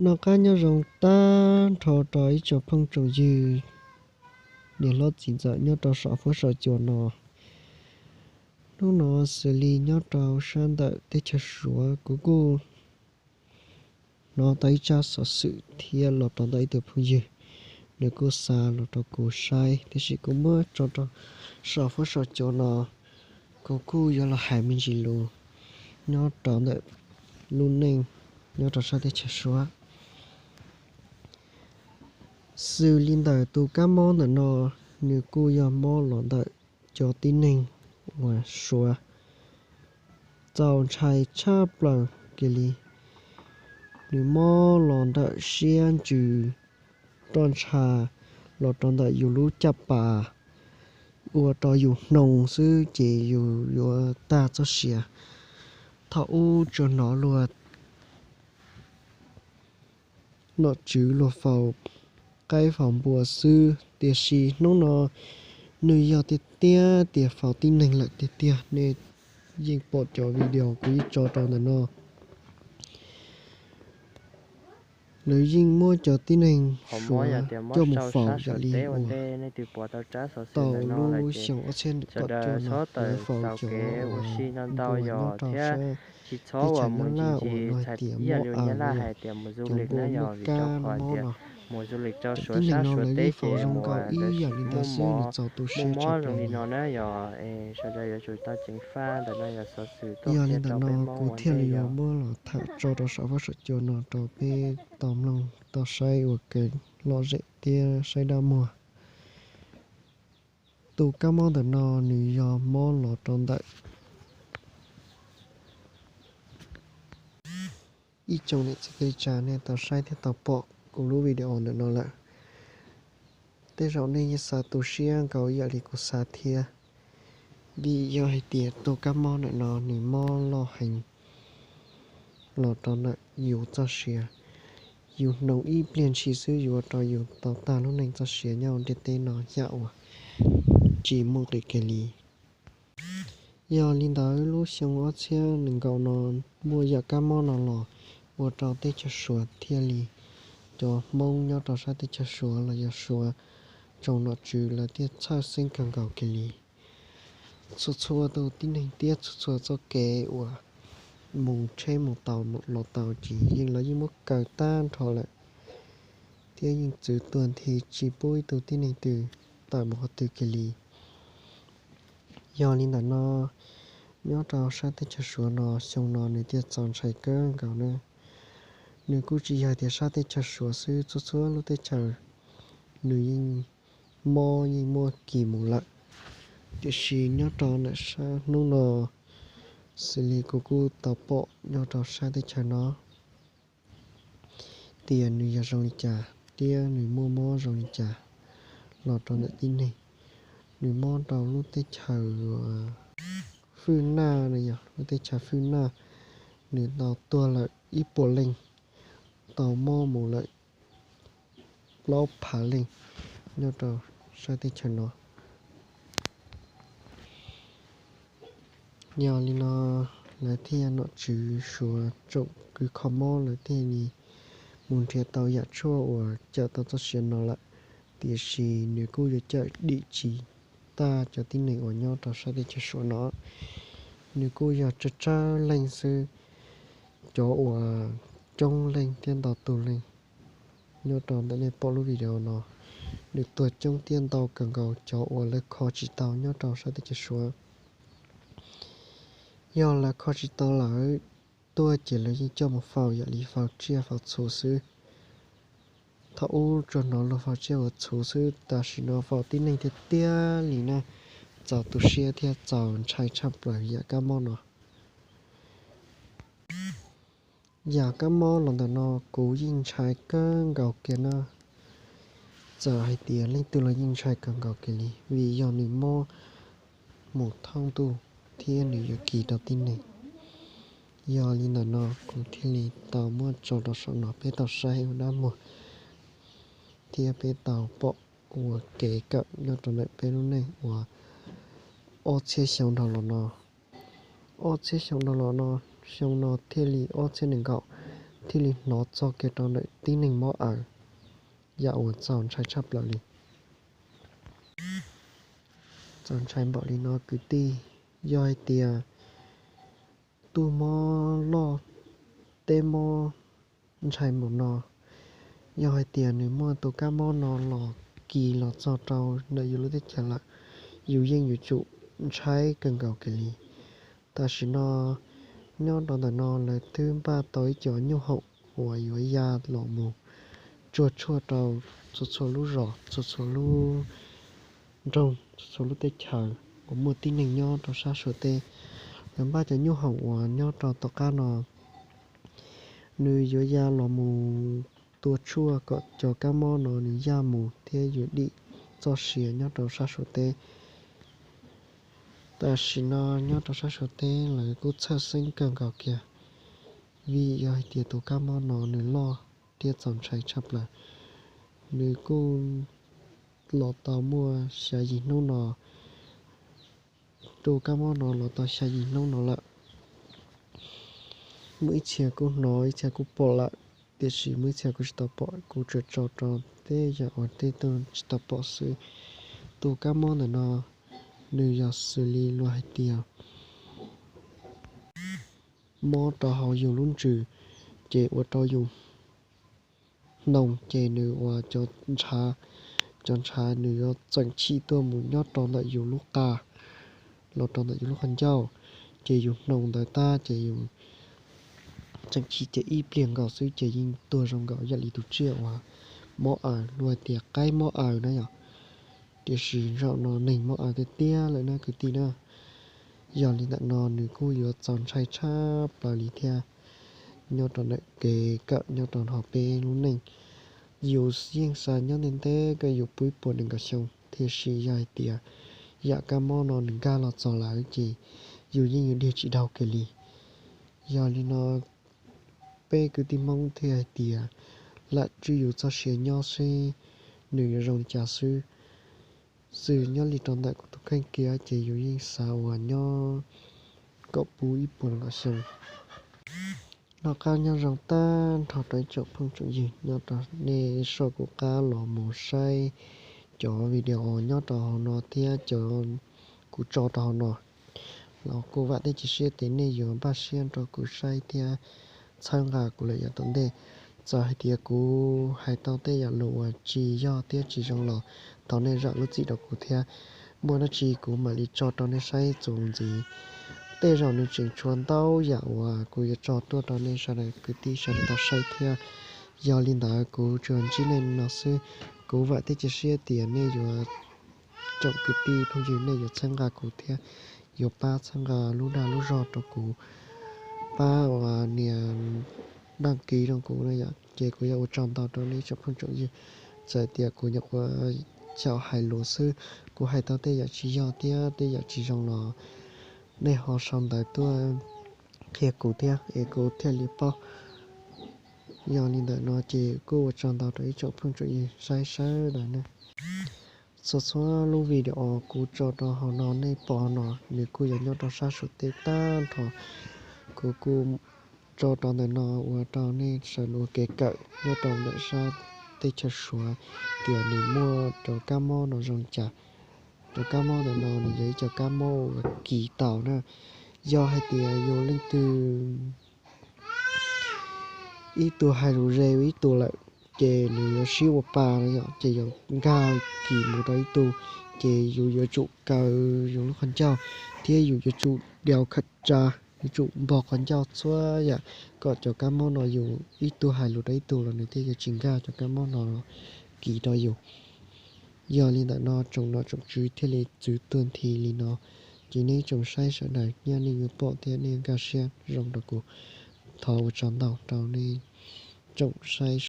Noj qab nyob zoo tag nrho rau ib tsoom phooj tsoom ywg, niam hlob txiv ntxawm nyob rau saum fuab saum cua no. Hnub no xws li nyob rau sab ntawm teb chaws Suav, kuv kuj hnov tau ib tsab xov xwm thiab los rau ntawm ib tug phooj ywg, nws kuj xa los rau kuv saib, tiam sis kuv muab tso rau saum fuab saum cua no, kuv kuj yuav los hais me ntsis lus nyob rau ntawm lub neej nyob rau sab teb chaws Suav. Xws li ntawm tus kab mob ntawm no, nws kuj yog mob los ntawm cov tib neeg uas Suav txaus ntshai tshaj plaws kiag li. Nws mob los ntawm siab ntsws, roj ntsha, los rau ntawm yus lub caj pas, ua rau yus hnoos xwb ces yus yuav tag txoj sia. Thaum ub tsuas hnov luag nom tswv luag faus qaib faus npua xwb, tiam sis hnub no nws yog tiag tiag tias faus tib neeg lawm tiag tiag. Nej yeej pom cov video kuv yeej tso rau ntawm no, lawv yeej muab cov tib neeg Suav coj mus faus yam li uas tau lub xyoo ob txhiab kaum cuaj no lawv faus cov uas npua nyob rau sab teb chaws Nyab Laj uas luag hais tias mob A lawm. Cov uas muaj kab mob no, cov tib neeg no lawv yeej faus zoo nkaus ib yam li ntawd xwb, nws txaus tu siab tshaj plaws li. Yog li ntawm no kuv thiaj li yuav muab los tham tso rau saum fuab saum cua no rau peb tau mloog tau saib ua kev lom zem thiab saib dab muag. Tus kab mob ntawm no nws yog mob los rau ntawm ib tsoom niam txiv kwv tij nej tau saib thiab tau pom kuv lub video ntawm no lawm. Tej zaum nej yeej xav tu siab nkaus yam li kuv xav thiab, vim yog hais tias tus kab mob ntawm no nws mob loj heev los rau ntawm yus txoj sia. Yus hnoos ib pliag ntshis xwb yuav ua rau yus tau tag lub neej txoj sia nyob ntiaj teb no yam uas tsis muaj nqis kiag li. Yog li ntawd lub xyoo ob txhiab nees nkaum no muaj yam kab mob no los ua rau teb chaws Suav thiaj li, cov Hmoob nyob rau sab teb chaws Suav los yog Suav tsoom nom tswv lawv thiaj txhawj xeeb kawg nkaus kiag li. Txhua txhua tus tib neeg thiab txhua txhua txoj kev uas mus tsheb mus tau los tau ces yeej lawv yeej muab kaw tag nrho lawm, thiab yeej txwv tuag nthi tsis pub ib tug tib neeg twg tawm mus qhov twg kiag li. Yog li ntawm no, nyob rau sab teb chaws Suav no xyoo no nws thiaj txaus ntshai kawg nkaus na. Nws kuj tsis yog tias sab teb chaws Suav xwb, txhua txhua lub teb chaws nws yeej mob yeej muaj kis mus lawm. Tiam sis nyob rau ntawm sab hnub no, xws li kuv kuj tau pom nyob rau sab teb chaws no tias nws yog zoo li cas thiab nws muaj mob zoo li cas los rau ntawm tib neeg. Nws mob rau lub teb chaws Fwj Naj no, yog lub teb chaws Fwj Naj, nws tau tuag lawm ib puas leej, tau mob mus lawm plaub phav leej nyob rau sab teb chaws no. Yog li no, lawv thiaj, nom tswv Suav tsoom kws kho mob lawv thiaj li mus nrhiav tau yam tshuaj uas cawm tau txoj sia no lawm, tiam sis nws kuj yuav cawm dim tsis tag cov tib neeg uas nyob rau sab teb chaws Suav no. Nws kuj yog tsawg tsawg leej xwb, cov uas coob leej thiab ntau tus leej nyob rau ntawm nej pom lub video no, nws tuag coob thiab ntau kawg nkaus cov uas lawv kho tsis tau nyob rau sab teb chaws Suav. Yog lawv kho tsis tau lawm, tuag ces lawv yeej coj mus faus yam li faus tsiaj faus txhuv xwb. Thaum ub tsuas hnov luag faus tsiaj faus txhuv xwb, tam sim no faus tib neeg tiag tiag li na. Txaus tu siab thiab txaus ntshai tshaj plaws yam kab mob no. Yam kab mob los ntawm no kuv yeej ntshai kawg nkaus kiag na. Txawm hais tias leej twg los yeej ntshai kawg nkaus kiag li, vim yog nws mob mus thoob ntuj thiab nws yuav kis rau tib neeg. Yog li ntawm no kuv thiaj li tau muab tso rau saum no peb tau saib ua dab muag thiab peb tau pom ua kev kawm nyob rau ntawm peb lub neej uas ob txhiab xyoo dhau los no. Ob txhiab xyoo dhau los no, xyoo no thiaj li ob txhiab nees nkaum, thiaj li hnov txog kiag rau ntawm tib neeg mob aws, yam uas txaus ntshai tshaj plaws li. Txaus ntshai npaum li no kwv tij, yog hais tias tuaj mob loj, teb mob ntshai npaum no, yog hais tias nws muaj tus kab mob no los kis los txog rau ntawm yus lub teb chaws lawm, yus yeej yuav tsum ntshai kawg nkaus kiag li. Tam sim no nyob rau ntawm no lawv twb npaj tau ib co nyuj hoom uas yuav ya los mus tsuag tshuaj rau txhua txhua lub zos, txhua txhua lub nroog, txhua txhua lub teb chaws uas muaj tib neeg nyob rau sab Suav teb. Lawv npaj cov nyuj hoom uas nyob rau tom qab no, nws yuav ya los mus tua tshuaj kom cov kab mob no nws yaj mus thiab yuav dim txoj sia nyob rau sab Suav teb. Tam sim no nyob rau sab Suav teb lawv kuj txhawj xeeb kawg nkaus kiag, vim yog hais tias tus kab mob no nws loj thiab txaus ntshai tshaj plaws. Nws kuj los tau muaj xya yim hnub no, tus kab mob no los tau xya yim hnub no lawm. Muaj ib txhia kuj hnov, ib txhia kuj pom lawm, tiam sis muaj ib txhia kuv tsis tau pom, kuv tsuas tso rau tej yam uas tej tug tsis tau pom xwb. Tus kab mob ntawm no nws yog xws li luag hais tias mob rau hauv yus lub ntsws, ces ua rau yus hnoos, ces nws ua cov ntshav, cov ntshav nws yuav txeem chim tuaj mus nyob rau ntawm yus lub qa, los rau ntawm yus lub qhov ncauj, ces yus hnoos ntawd tag ces yus txeem chim ces ib pliag nkaus xwb ces yeej tuag zoo nkaus yam li tus tsiaj uas mob aws, luag tias qaib mob aws na yom. Tiam sis zaum no neeg mob aws tiag tiag lawm na kwv tij na. Yog li ntawm no nws kuj yuav txaus ntshai tshaj plaws li thiab. Nyob rau ntawm kev kawm nyob rau hauv peb lub neej, yus yeej xav nyob ntev ntev kom yus puv ib puas nees nkaum xyoo, tiam sis yog hais tias yam kab mob no nws nkag los txog lawm ces yus yeej yuav dig tsis dhau kiag li. Yog li no peb kwv tij Hmoob thiaj hais tias lam tswj yus txoj sia nyob seb nws yuav zoo li cas xwb. Xws nyob li rau ntawm kuv tus kheej kiag ces yus yeej xav uas nyob kom puv ib puas nees nkaum xyoo. Noj qab nyob zoo tag nrho rau ib tsoom phooj tsoom ywg nyob rau nej soj kuv qab los mus saib cov video nyob rau hauv no thiab cov kuv tso rau hauv no los kuj vam thiab cia siab tias nej yuav npaj siab rau kuv saib thiab txhawb nqa kuv lawm yav tom ntej. Txawm hais tias kuv hais tau tej yam lus uas tsis yog thiab tsis zoo los thov nej zam lub txim rau kuv thiab. Muaj dab tsi kuv mam li tso rau nej saib txuas mus ntxiv. Tej zaum nws tseem tshuav ntau yam uas kuv yuav tso tuaj rau nej sawv daws kwv tij sawv daws tau saib thiab. Yog li ntawd kuv tsuas ntsib nej no xwb. Kuv vam thiab cia siab tias nej yuav, tsoom kwv tij phooj ywg, nej yuav txhawb nqa kuv thiab yuav pab txhawb nqa lub dag lub zog rau kuv, pab uas nias daj kiv rau kuv na yom, ces kuv yuav ua tsaug ntau rau nej tsoom phooj tsoom ywg. Txawm tias kuv nyuam qhuav xyaum hais lus xwb, kuv hais tau tej yam tsis yog thiab tej yam tsis zoo los nej ho sau ntawv tuaj qhia kuv thiab es kuv thiaj li paub. Yog li ntawm no ces kuj ua tsaug ntau rau ib tsoom phooj tsoom ywg saib sawv daws na. Txhua txhua lub video kuv tso rau hauv no nej pom no nws kuj yog nyob rau sab Suav teb tag nrho. Kuv kuj tso rau ntawm no ua rau nej sawv daws ua kev kawm nyob rau ntawm sab teb chaws Suav tias nws muaj cov kab mob no zoo li cas. Cov kab mob ntawm no nws yog ib cov kab mob uas kis tau na. Yog hais tias yus leej twg ib tug hais lus ze ib tug lawm, ces nws yuav sib ua pa no yom, ces yuav nkag kis mus rau ib tug, ces yus yuav tsum kaw yus lub qhov ncauj thiab yus yuav tsum diav khawm tsa, yuav tsum npog qhov ncauj txhua yam kom cov kab mob no yus ib tug hais lus rau ib tug los nws thiaj yuav tsis nkag cov kab mob no kis rau yus. Yog li ntawm no tsoom nom tsoom tswv thiaj li txwv tuag nthi li no, ces nej tsoom saib sawv daws nyaj nej yuav pom thiab nej nkag siab zoo rau kuv. Thov ua tsaug ntau rau nej tsoom saib